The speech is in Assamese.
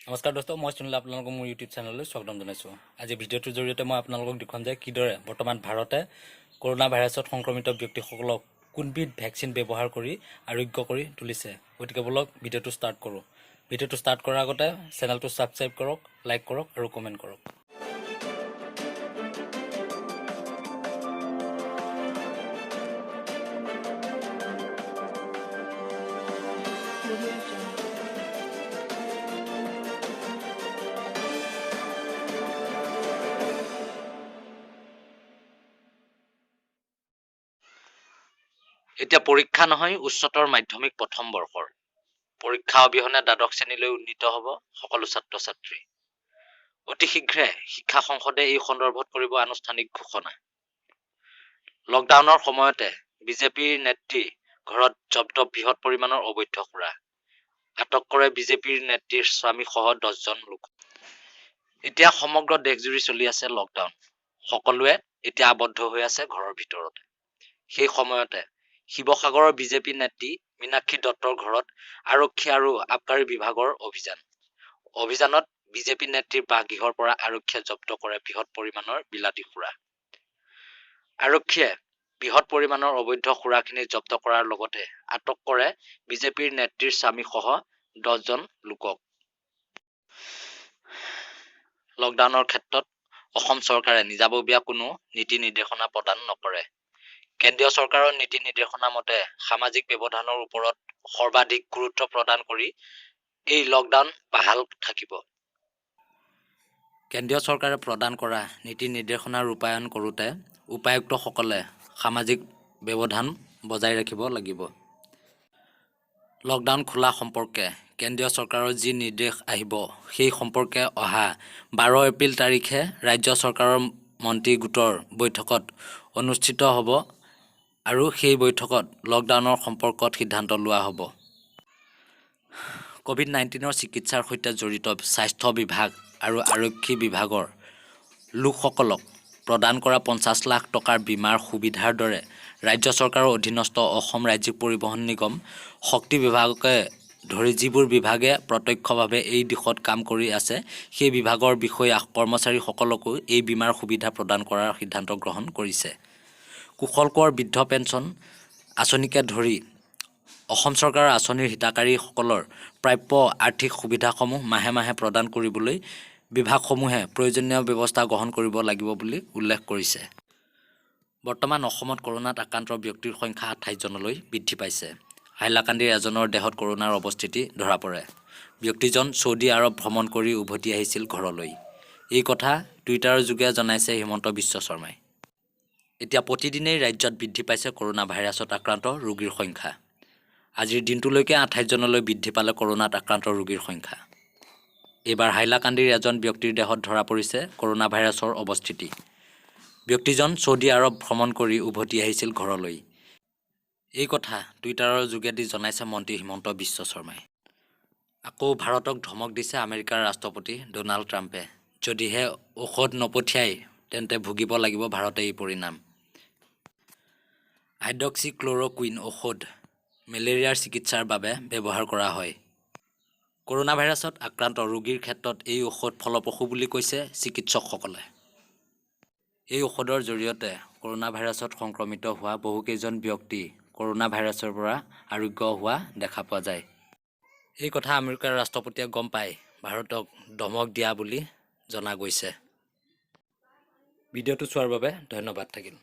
নমস্কাৰ দোস্ত, মই সুনীল, আপোনালোকক মোৰ ইউটিউব চেনেললৈ স্বাগতম জনাইছোঁ। আজি ভিডিঅ'টোৰ জৰিয়তে মই আপোনালোকক দেখুৱাম যে কিদৰে বৰ্তমান ভাৰতে কৰোণা ভাইৰাছত সংক্ৰমিত ব্যক্তিসকলক কোনবিধ ভেকচিন ব্যৱহাৰ কৰি আৰোগ্য কৰি তুলিছে। গতিকে ব'লক, ভিডিঅ'টো ষ্টাৰ্ট কৰোঁ। ভিডিঅ'টো ষ্টাৰ্ট কৰাৰ আগতে চেনেলটো ছাবস্ক্ৰাইব কৰক, লাইক কৰক আৰু কমেণ্ট কৰক। Audio Jungle. এতিয়া পৰীক্ষা নহয় উচ্চতৰ মাধ্যমিক প্ৰথম বৰ্ষৰ। পৰীক্ষা অবিহনে দ্বাদশ শ্ৰেণীলৈ উন্নীত হ'ব সকলো ছাত্ৰ-ছাত্ৰী। অতি শীঘ্ৰে শিক্ষা সংসদে এই সন্দৰ্ভত কৰিব আনুষ্ঠানিক ঘোষণা। লকডাউনৰ সময়তে বিজেপিৰ নেত্ৰী ঘৰত জব্দ বৃহৎ পৰিমাণৰ অবৈধ সুৰা। আটক কৰে বিজেপিৰ নেত্ৰীৰ স্বামীসহ 10জন লোক। এতিয়া সমগ্ৰ দেশজুৰি চলি আছে লকডাউন। সকলোৱে এতিয়া আবদ্ধ হৈ আছে ঘৰৰ ভিতৰতে। সেই সময়তে শিৱসাগৰৰ বিজেপি নেত্ৰী মীনাক্ষী দত্তৰ ঘৰত আৰক্ষী আৰু আবকাৰী বিভাগৰ অভিযান। অভিযানত বিজেপি নেত্ৰীৰ বাসগৃহৰ পৰা আৰক্ষীয়ে জব্দ কৰে বৃহৎ পৰিমাণৰ বিলাতী সুৰা। আৰক্ষীয়ে বৃহৎ পৰিমাণৰ অবৈধ সুৰাখিনি জব্দ কৰাৰ লগতে আটক কৰে বিজেপিৰ নেত্ৰীৰ স্বামীসহ 10জন লোকক। লকডাউনৰ ক্ষেত্ৰত অসম চৰকাৰে নিজাববীয়া কোনো নীতি নিৰ্দেশনা প্ৰদান নকৰে। কেন্দ্ৰীয় চৰকাৰৰ নীতি নিৰ্দেশনা মতে সামাজিক ব্যৱধানৰ ওপৰত সৰ্বাধিক গুৰুত্ব প্ৰদান কৰি এই লকডাউন বাহাল থাকিব। কেন্দ্ৰীয় চৰকাৰে প্ৰদান কৰা নীতি নিৰ্দেশনা ৰূপায়ণ কৰোঁতে উপায়ুক্তসকলে সামাজিক ব্যৱধান বজাই ৰাখিব লাগিব। লকডাউন খোলা সম্পৰ্কে কেন্দ্ৰীয় চৰকাৰৰ যি নিৰ্দেশ আহিব, সেই সম্পৰ্কে অহা 12 এপ্ৰিল তাৰিখে ৰাজ্য চৰকাৰৰ মন্ত্ৰী গোটৰ বৈঠকত অনুষ্ঠিত হ'ব আৰু সেই বৈঠকত লকডাউনৰ সম্পৰ্কত সিদ্ধান্ত লোৱা হ'ব। ক'ভিড-19ৰ চিকিৎসাৰ সৈতে জড়িত স্বাস্থ্য বিভাগ আৰু আৰক্ষী বিভাগৰ লোকসকলক প্ৰদান কৰা 50 লাখ টকাৰ বীমাৰ সুবিধাৰ দৰে ৰাজ্য চৰকাৰৰ অধীনস্থ অসম ৰাজ্যিক পৰিবহণ নিগম, শক্তি বিভাগকে ধৰি যিবোৰ বিভাগে প্ৰত্যক্ষভাৱে এই দিশত কাম কৰি আছে, সেই বিভাগৰ বিষয়া কৰ্মচাৰীসকলকো এই বীমাৰ সুবিধা প্ৰদান কৰাৰ সিদ্ধান্ত গ্ৰহণ কৰিছে। কুশল কোঁৱৰ বৃদ্ধ পেঞ্চন আঁচনিকে ধৰি অসম চৰকাৰৰ আঁচনিৰ হিতাধিকাৰীসকলৰ প্ৰাপ্য আৰ্থিক সুবিধাসমূহ মাহে মাহে প্ৰদান কৰিবলৈ বিভাগসমূহে প্ৰয়োজনীয় ব্যৱস্থা গ্ৰহণ কৰিব লাগিব বুলি উল্লেখ কৰিছে। বৰ্তমান অসমত কৰোণাত আক্ৰান্ত ব্যক্তিৰ সংখ্যা 28জনলৈ বৃদ্ধি পাইছে। হাইলাকান্দিৰ এজনৰ দেহত কৰোণাৰ অৱস্থিতি ধৰা পৰে। ব্যক্তিজন ছৌদি আৰৱ ভ্ৰমণ কৰি উভতি আহিছিল ঘৰলৈ। এই কথা টুইটাৰৰ যোগে জনাইছে হিমন্ত বিশ্ব শৰ্মাই। এতিয়া প্ৰতিদিনেই ৰাজ্যত বৃদ্ধি পাইছে কৰোণা ভাইৰাছত আক্ৰান্ত ৰোগীৰ সংখ্যা। আজিৰ দিনটোলৈকে 28জনলৈ বৃদ্ধি পালে কৰোণাত আক্ৰান্ত ৰোগীৰ সংখ্যা। এইবাৰ হাইলাকান্দিৰ এজন ব্যক্তিৰ দেহত ধৰা পৰিছে কৰোণা ভাইৰাছৰ অৱস্থিতি। ব্যক্তিজন ছৌদি আৰৱ ভ্ৰমণ কৰি উভতি আহিছিল ঘৰলৈ। এই কথা টুইটাৰৰ যোগেদি জনাইছে মন্ত্ৰী হিমন্ত বিশ্ব শৰ্মাই। আকৌ ভাৰতক ধমক দিছে আমেৰিকাৰ ৰাষ্ট্ৰপতি ড'নাল্ড ট্ৰাম্পে। যদিহে ঔষধ নপঠিয়ায়, তেন্তে ভুগিব লাগিব ভাৰতে এই পৰিণাম। হাইড্ৰক্সিক্ল'ৰ'কুইন ঔষধ মেলেৰিয়াৰ চিকিৎসাৰ বাবে ব্যৱহাৰ কৰা হয়। কৰোণা ভাইৰাছত আক্ৰান্ত ৰোগীৰ ক্ষেত্ৰত এই ঔষধ ফলপ্ৰসূ বুলি কৈছে চিকিৎসকসকলে। এই ঔষধৰ জৰিয়তে কৰোণা ভাইৰাছত সংক্ৰমিত হোৱা বহুকেইজন ব্যক্তি কৰোণা ভাইৰাছৰ পৰা আৰোগ্য হোৱা দেখা পোৱা যায়। এই কথা আমেৰিকাৰ ৰাষ্ট্ৰপতিয়ে গম পাই ভাৰতক ধমক দিয়া বুলি জনা গৈছে। ভিডিঅ'টো চোৱাৰ বাবে ধন্যবাদ থাকিল।